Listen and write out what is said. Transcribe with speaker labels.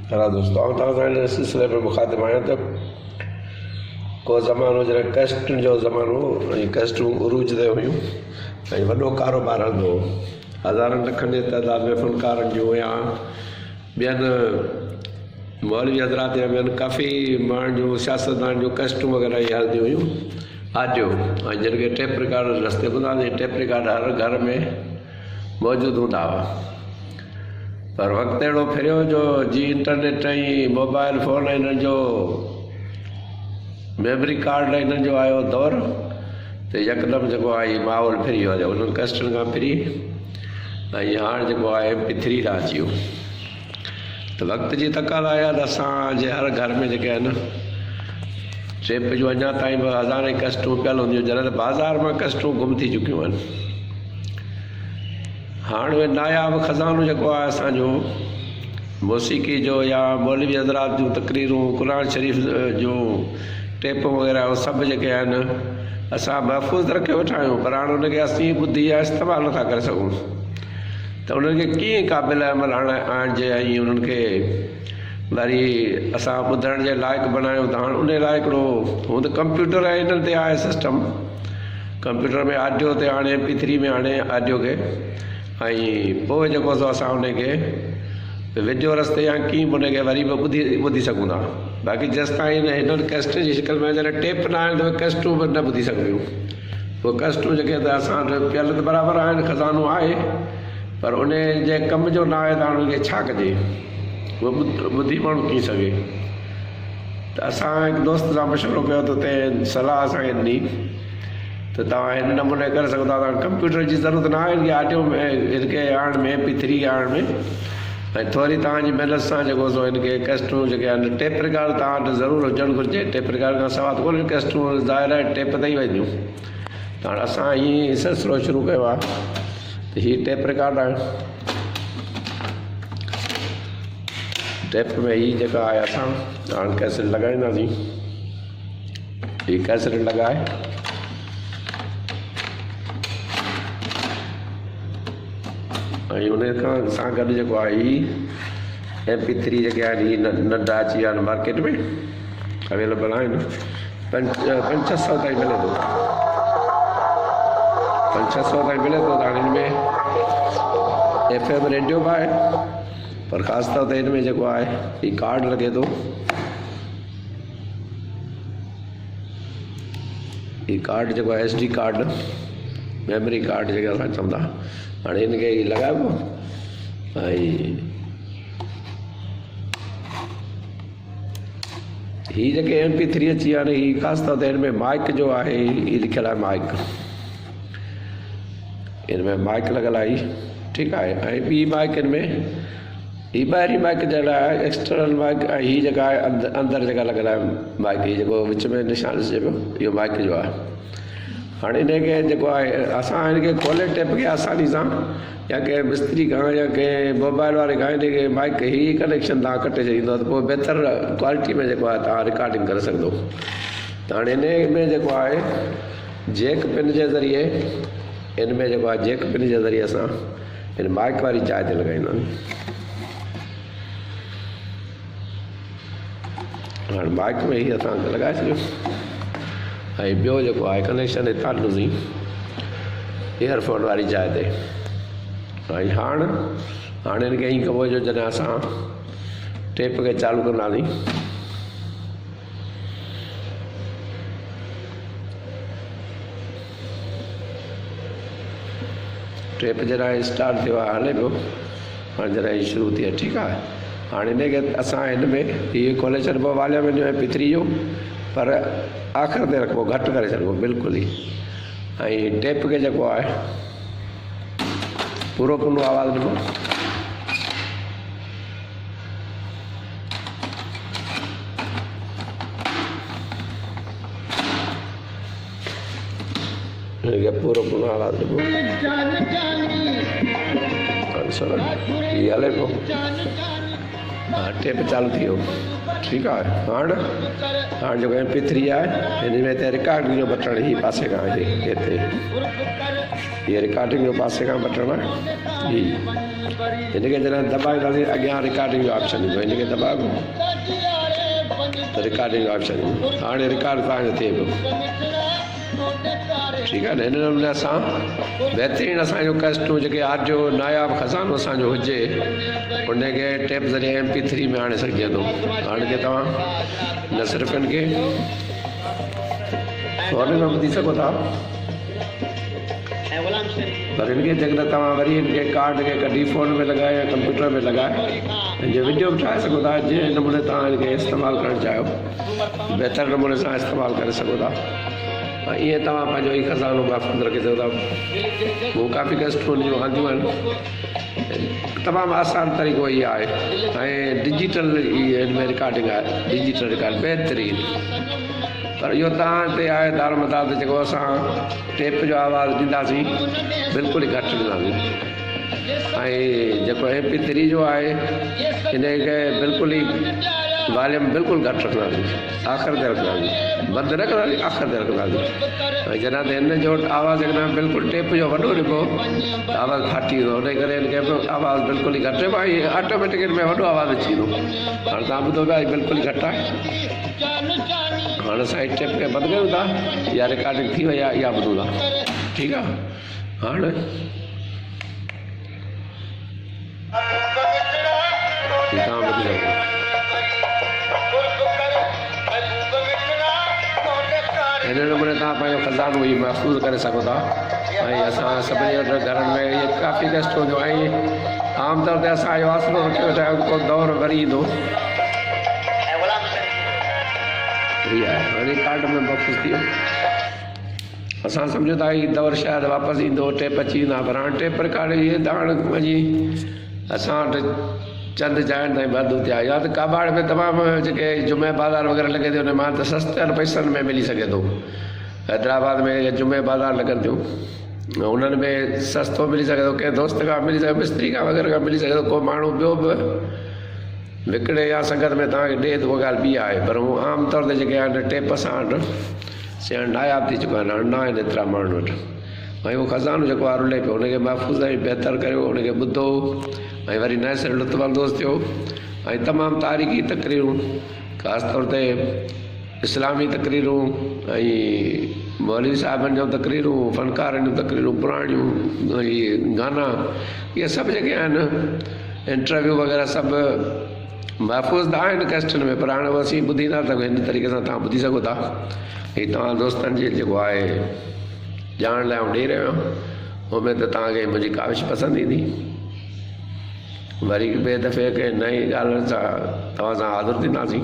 Speaker 1: پيارا دوستو آئون توهان سان ان سلسلي ۾ مخاطب آهيان ته ڪو زمانو جڏهن ڪيسٽن جو زمانو هو ۽ ڪيسٽون عروج تي هيون ۽ وڏو ڪاروبار هلندو هو هزارن لکن جي تعداد ۾ فنڪارن جون يا ٻين مولوي حضرات يا ٻين ڪافي ماڻهن جون سياستدانن جون ڪيسٽون وغيره اهي هلنديون هيون آڊيو ۽ جن کي ٽيپ رڪارڊ رستي ٻڌنداسين ٽيپ رڪارڊ هر گهر ۾ موجود هوندا هئا پر وقت اهڙو ڦريو جو جي انٽرنيٽ ۽ موبائل فون ۽ انهن جو ميموري ڪارڊ ۽ انهن جو آيو دور ته يڪدم جيڪو آهي هي ماحول ڦري ويو انهن ڪسٽن کان ڦري ۽ هاڻ جيڪو آهي ايم پي ٿري ڏانهن اچي ويو ته وقت جي تقاضا آهي ته اسان جي هر گهر ۾ جيڪي آهن ٽيپ جون اڃا تائين به هزارين ڪسٽون پيل هونديون جڏهن ته بازار مان ڪسٽون گم ٿي چڪيون آهن هاڻ اهي ناياب خزانو جيڪو آهي اسان جو موسيقي جو يا مولوي حضرات جون تقريرون قرآن شريف جون ٽيپون وغيره اهي سڀ جيڪي آهن اسان محفوظ رکيو ويٺا آهيون پر هاڻ ان کي اسين ٻڌي يا استعمال نٿا ڪري سگهون ته انهن کي ڪيئن قابل عمل آڻجي ۽ انهن کي وري اسان ٻڌڻ جي لائق بنايون ته هاڻ ان لاء هڪڙو هونء ته ڪمپيوٽر ۽ انهن تي آهي سسٽم ڪمپيوٽر ۾ آڊيو تي آڻي ايم پي ٿري ۾ آڻي آڊيو کي ۽ پوء جيڪو سو اسان ان کي وڊيو رستي يا ڪيئن به ان کي وري به ٻڌي ٻڌي سگهون ٿا باقي جيستائين هنن ڪيسٽن جي شڪل ۾ جڏهن ٽيپ نه آهن ته ڪيسٽون به نه ٻڌي سگهبيون اهي ڪيسٽون جيڪي ته اسان وٽ پيل ته برابر آهن خزانو آهي پر ان جي ڪم جو نه آهي ته هاڻي ان کي ڇا ڪجي اهو ٻڌي ماڻهو ڪيئن سگهي ته اسان هڪ دوست سان مشورو ڪيو ته تنهن صلاح اسان کي ڏني ته توهان هن نموني ڪري سگهو ٿا توهان ڪمپيوٽر جي ضرورت نه آهي هن کي آڊيو ۾ هن کي آڻڻ ۾ ايم پي ٿري کي آڻڻ ۾ ۽ ٿوري توهان جي محنت سان جيڪو سو هن کي ڪيسٽون جيڪي آهن ٽيپ رڪارڊ توهان وٽ ضرور هجڻ گهرجي ٽيپ رڪارڊ کان سواء ته ڪونهي ڪيسٽون ظاهر آهي ٽيپ تي ئي وينديون ته هاڻي اسان هي سلسلو شروع ڪيو آهي ته هي ٽيپ رڪارڊ آهي ٽيپ ۾ هي جيڪا آهي اسان هاڻي ڪيسٽ لڳائينداسين هي ڪيسٽ لڳائي ۽ ان کان سان گڏ جيڪو آهي هي ايم پي ٿري جيڪي آهن هي ننڍا اچي ويا آهن مارڪيٽ ۾ اويليبل آهن پنج پنج ڇهه سؤ تائين ملي ٿو پنج ڇهه سؤ تائين ملي ٿو ته هاڻي هن ۾ ايف ايم ريڊيو به آهي پر خاص طور تي هن ۾ جيڪو آهي هي ڪارڊ لڳي ٿو هي ڪارڊ جيڪو آهي S D card memory card جيڪي اسان چون ٿا هاڻي هن کي لڳائبو ۽ هي جيڪي ايم پي ٿري اچي ويا آهن هي خاص طور تي هن ۾ مائڪ جو آهي هي لکيل آهي مائڪ هن ۾ مائڪ لڳل آهي ٺيڪ آهي ۽ ٻي مائڪ هن ۾ هي ٻاهرين مائڪ جي لاء آهي ايڪسٽرنل مائڪ ۽ هي جيڪا آهي اندر جيڪا لڳل آهي مائڪ هي جيڪو وچ ۾ نشان ڏسجي پيو اهو مائڪ جو آهي هاڻي ان کي جيڪو آهي اسان هن کي کولي ٽيپ کي آساني سان يا ڪنهن مستري کان يا ڪنهن موبائل واري کان ان کي مائڪ هي ڪنيڪشن تان ڪٽي ڇڏيندو ته پوء بهتر ڪوالٽي ۾ جيڪو آهي تان رڪارڊنگ ڪري سگهندو ته هاڻي ان ۾ جيڪو آهي جيڪ پن جي ذريعي ان ۾ جيڪو آهي جيڪ پن جي ذريعي اسان هن مائڪ واري جاء تي لڳائيندا آهن. هاڻ مائڪ ۾ هي اسان لڳائي ڇڏيو ۽ ٻيو جيڪو آهي ڪنيڪشن هتان ڏنوسين ايئر فون واري جاء تي ۽ هاڻ هاڻ هن کي ائين ڪبو جو جڏهن اسان ٽيپ کي چالو ڪنداسين ٽيپ جڏهن اسٽارٽ ٿيو آهي هلي پيو هاڻي جڏهن هي شروع ٿي ٺيڪ آهي هاڻي هن کي اسان هن ۾ هي کولي ڇڏبو واليوم هن جو ايم پي ٿري جو پر آخر تي رکبو گهٽ ڪري ڇڏبو بلڪل ئي ۽ ٽيپ کي جيڪو آهي پورو پورو آواز ڏبو هن کي پورو پورو آواز ڏبو هي هلي پيو. ها ٽيپ چالو ٿي ويو ٺيڪ آهي هاڻ هاڻ جيڪو ايم پي ٿري آهي هن ۾ هتي رڪارڊنگ جو بٽڻ هي پاسي کان آهي هتي هي رڪارڊنگ جو پاسي کان بٽڻ آهي هي هن کي جڏهن دٻائينداسين اڳيان رڪارڊنگ جو آپشن ايندو هن کي دٻائبو ته رڪارڊنگ جو آپشن ايندو هاڻي رڪارڊ توهان جو ٿئي پيو ٺيڪ آهي نه هن نموني اسان بهترين اسان جو ڪسٽون جيڪي آڊيو ناياب خزانو اسان جو هجي ان کي ٽيپ ذريعي ايم پي ٿري ۾ آڻي سگهجي ٿو هاڻي کي توهان نه صرف ان کي فون ۾ ٻڌي سگهو ٿا پر ان کي جيڪڏهن توهان وري ان کي ڪارڊ کي ڪڍي فون ۾ لڳائي يا ڪمپيوٽر ۾ لڳائي ان جو وڊيو به ٺاهي سگهو ٿا جنهن نموني توهان ان کي استعمال ڪرڻ چاهيو بهتر نموني سان استعمال ڪري سگهو ٿا ۽ ائين توهان پنهنجو هي خزانو محفوظ رکي سگهو ٿا. مون ڪافي ڪسٽون ان جون آنديون آهن. تمام آسان طريقو هي آهي ۽ ڊجيٽل هن ۾ رڪارڊنگ آهي ڊجيٽل رڪارڊ بهترين پر اهو توهان تي آهي دارومدار ته جيڪو اسان ٽيپ جو آواز ڏينداسين بلڪل ئي گهٽ ڏينداسين ۽ جيڪو ايم پي ٿري جو آهي ان کي بلڪل ئي واليوم بلڪل گهٽ رکنداسين آخر تي رکنداسين بند نه ڪنداسين آخر تي رکنداسين ۽ جڏهن ته هن جو آواز هڪدم بلڪل ٽيپ جو وڏو ڏبو ته آواز ڦاٽي ويندو ان ڪري هن کي به آواز بلڪل ئي گهٽ ڏبو ۽ آٽوميٽڪ هن ۾ وڏو آواز اچي ويندو هاڻي تان ٻڌو پيا بلڪل ئي گهٽ آهي هاڻي اسان هي ٽيپ کي بند ڪيون ٿا يا رڪارڊنگ ٿي وئي آهي اها ٻڌون ٿا ٺيڪ آهي هاڻ توهان ٻڌي سگهو هن نموني توهان پنهنجو خزانو هي محفوظ ڪري سگهو ٿا ۽ اسان سڀني وٽ گهرن ۾ اهي ڪافي ڪسٽون جو ۽ عام طور تي اسان اهو آسرو رکيو ويٺا آهيون ڪو دور وري ايندو هي آهي هاڻي ڪارڊ ۾ محفوظ ٿي ويو اسان سمجهون ٿا هي دور شايد واپس ايندو ٽيپ اچي ويندا پر هاڻ ٽيپ رڪارڊ اهي ته هاڻ وڃي اسان وٽ چند جاين تائين محدود ٿيا يا ته ڪاٻاڙ ۾ تمام جيڪي جمعي بازار وغيره لڳي ٿي ان مان ته سستن پئسن ۾ ملي سگهي ٿو حيدرآباد ۾ جمعي بازار لڳن ٿيون انهن ۾ سستو ملي سگهي ٿو ڪنهن دوست کان ملي سگهي مستري کان وغيره کان ملي سگهي ٿو ڪو ماڻهو ٻيو به وڪڻي يا سنگت ۾ توهان کي ڏي ته اها ڳالهه ٻي آهي پر هو عام طور تي جيڪي آهن ٽيپ سان سي هاڻ ناياب ٿي چڪا آهن، هاڻ نه آهن ايترا ماڻهن وٽ ۽ اهو خزانو جيڪو آهي رلي پيو ان کي محفوظ ۽ بهتر ڪريو ان کي ٻڌو ۽ وري نئين سر لطف اندوز ٿيو ۽ تمام تاريخي تقريرون خاص طور تي اسلامي تقريرون ۽ مولوي صاحبن جون تقريرون فنڪارن جون تقريرون پراڻيون اهي گانا اهي سڀ جيڪي آهن انٽرويو وغيره سڀ محفوظ ته آهن ڪيسٽن ۾ پر هاڻي اسين ٻڌي نٿا سگهون هن طريقي سان توهان ٻڌي سگهو ٿا هي توهان دوستن جي جيڪو آهي ڄاڻ لاء آئون ڏئي رهيو آهيان اميد ته توهان کي منهنجي ڪاوش پسند ايندي وري ٻئي دفعي ڪنهن نئين ڳالهه سان توهان سان حاضر ٿينداسين.